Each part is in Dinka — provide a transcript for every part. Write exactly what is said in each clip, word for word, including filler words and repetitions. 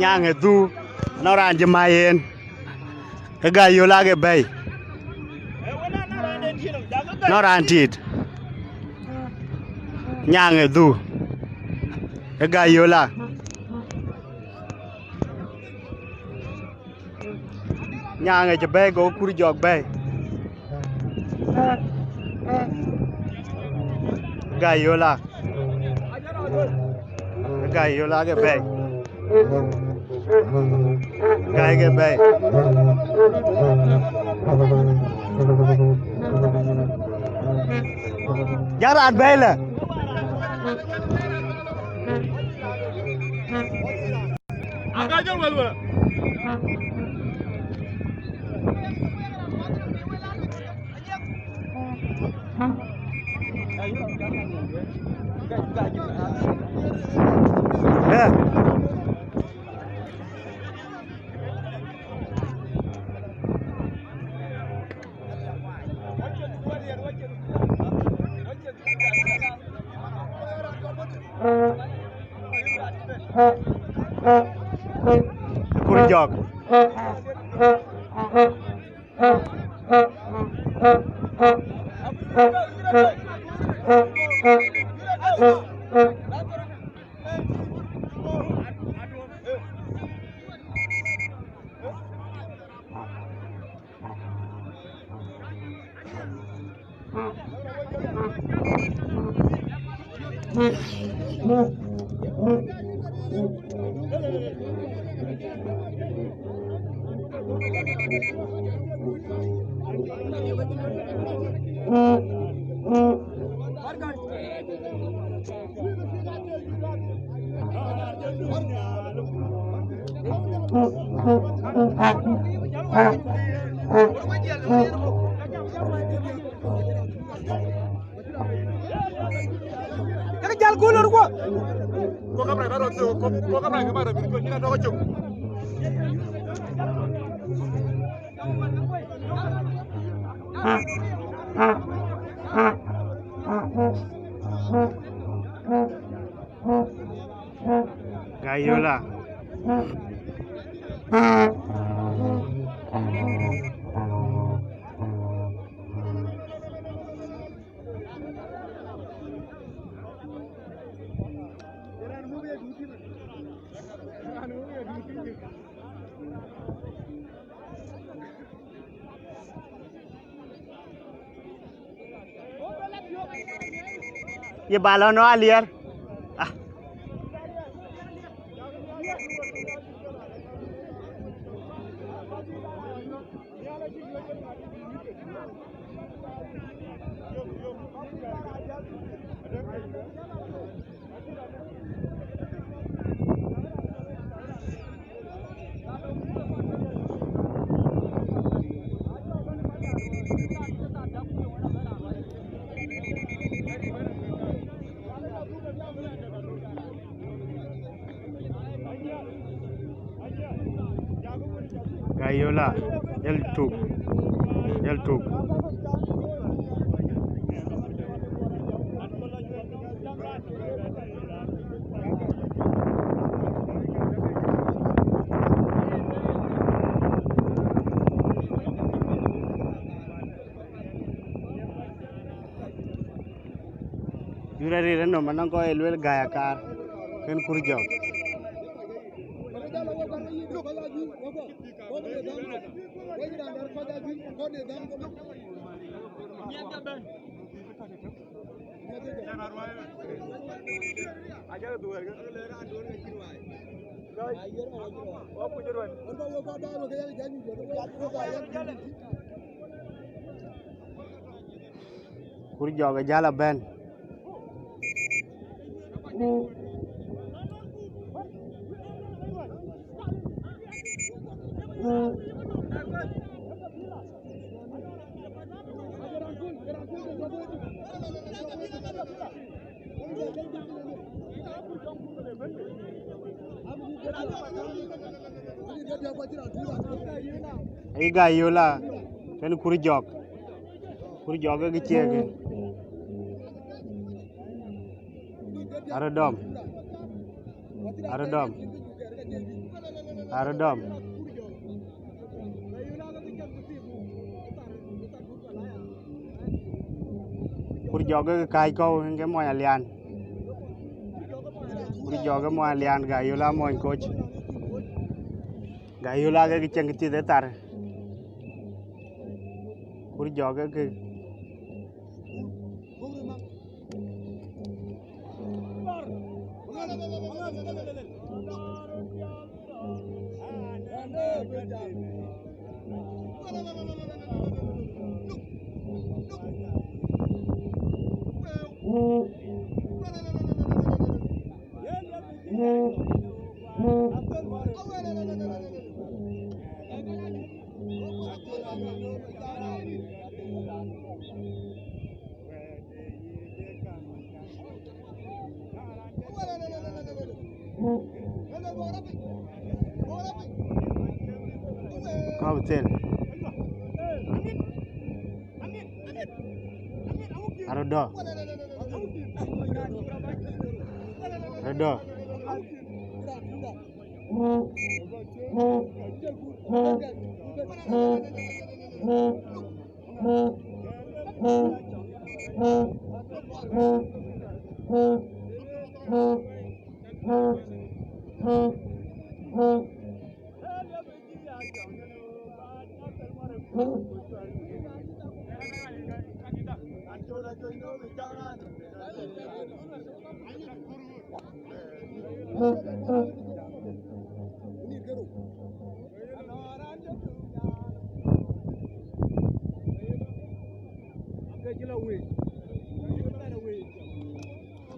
Nyaŋ ë dhuu, anɔŋ raan cï mäi yen. Ë Gayöla ke bɛ̈i. Anɔŋ raan tiit. Nyaŋ ë dhuu. Ë Gayöla. Nyaŋ ë cï bɛ̈i, go Kur Jɔk bɛ̈i. Gayöla. Gayöla ke bɛ̈i. Gai ke bɛ̈i. Jaraat bɛ̈i lë. Kur Jɔk. Yak jal gol ruk. Ko kamera ka rot, ko, ko kamera ka rot, ko ni na to chuk. Gayöla. Ye ba lɔ nɔ aliɛr. Ah. Gayöla, jël tuk, jël tuk. Yur arëër ënɔm anɔŋ kɔc ë luel Gäi Akaar, kën Kur Jɔk. Kur Jɔk ë jäl abɛ̈n. Ayï Gayöla, kën Kur Jɔk. Kur Jɔk ke ciëëk. Aröt dɔm. Aröt dɔm. Aröt dɔm. Kur Jɔk ke kääc kɔ̈u, en ke Mony Alian. Kur Jɔk ke Mony Alian, Gayol aa Mony Koc. Gayol aa ke cieŋ kë thieth ë thar. Kur Jɔk ke kë. Kɔ̈u thel. Aröt dɔm. Aröt dɔm.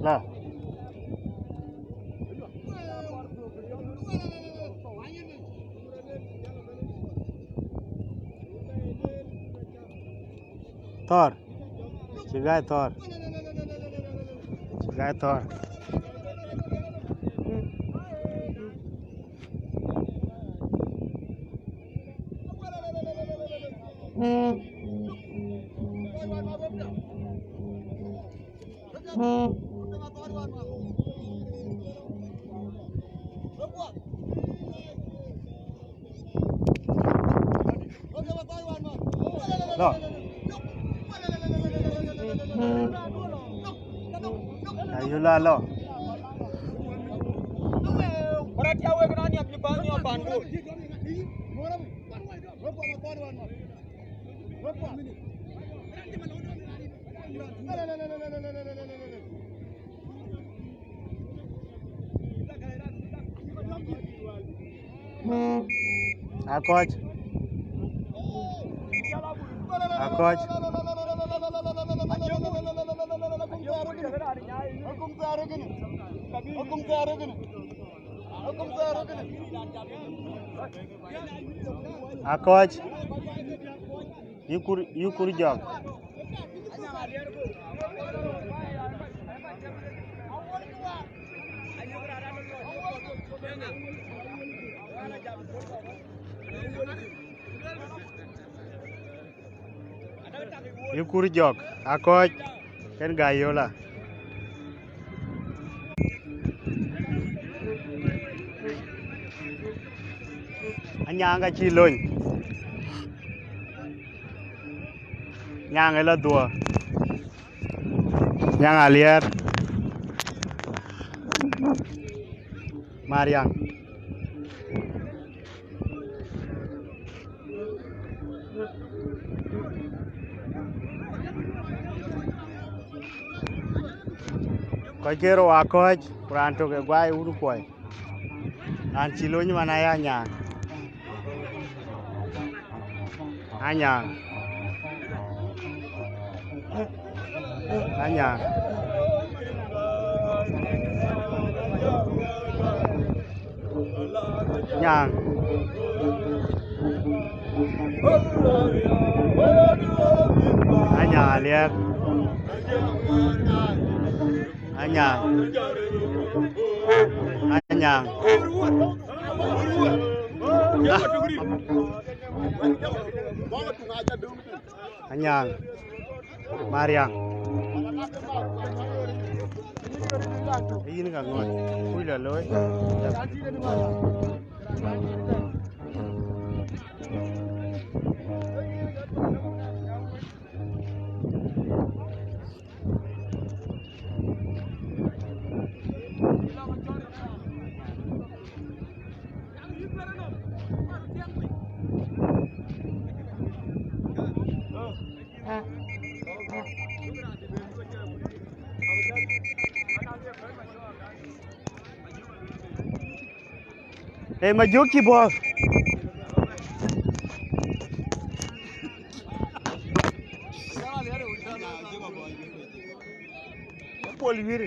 La. Thɔ̈r. Cï Gäi thɔ̈r. Cï Gäi thɔ̈r. Lɔ. Ayula lɔ. Akɔc. Akɔc. Akɔc. Yï Kur, yï Kur Jɔk. Yï Kur Jɔk, Akɔc, kën Gayola. Anyaŋ ka cï lony. Nyaŋ ë lɔ dhuɔ̈k. Nyaŋ Aliɛɛr. Mariaŋ. Kɔc ke rou Akɔc, ku raan tök ë guai wun kuɔi. Raan cï lony man aya Anyaŋ. Anyaŋ. Anyaŋ. Nyaŋ. Anyaŋ Aliɛɛr. Anyaŋ. Anyaŋ. Anyaŋ. Mariaŋ. Yïn ka ŋɔt. Kuc la looi. Ee, Majök cï buɔɔth. Puɔl wïïr.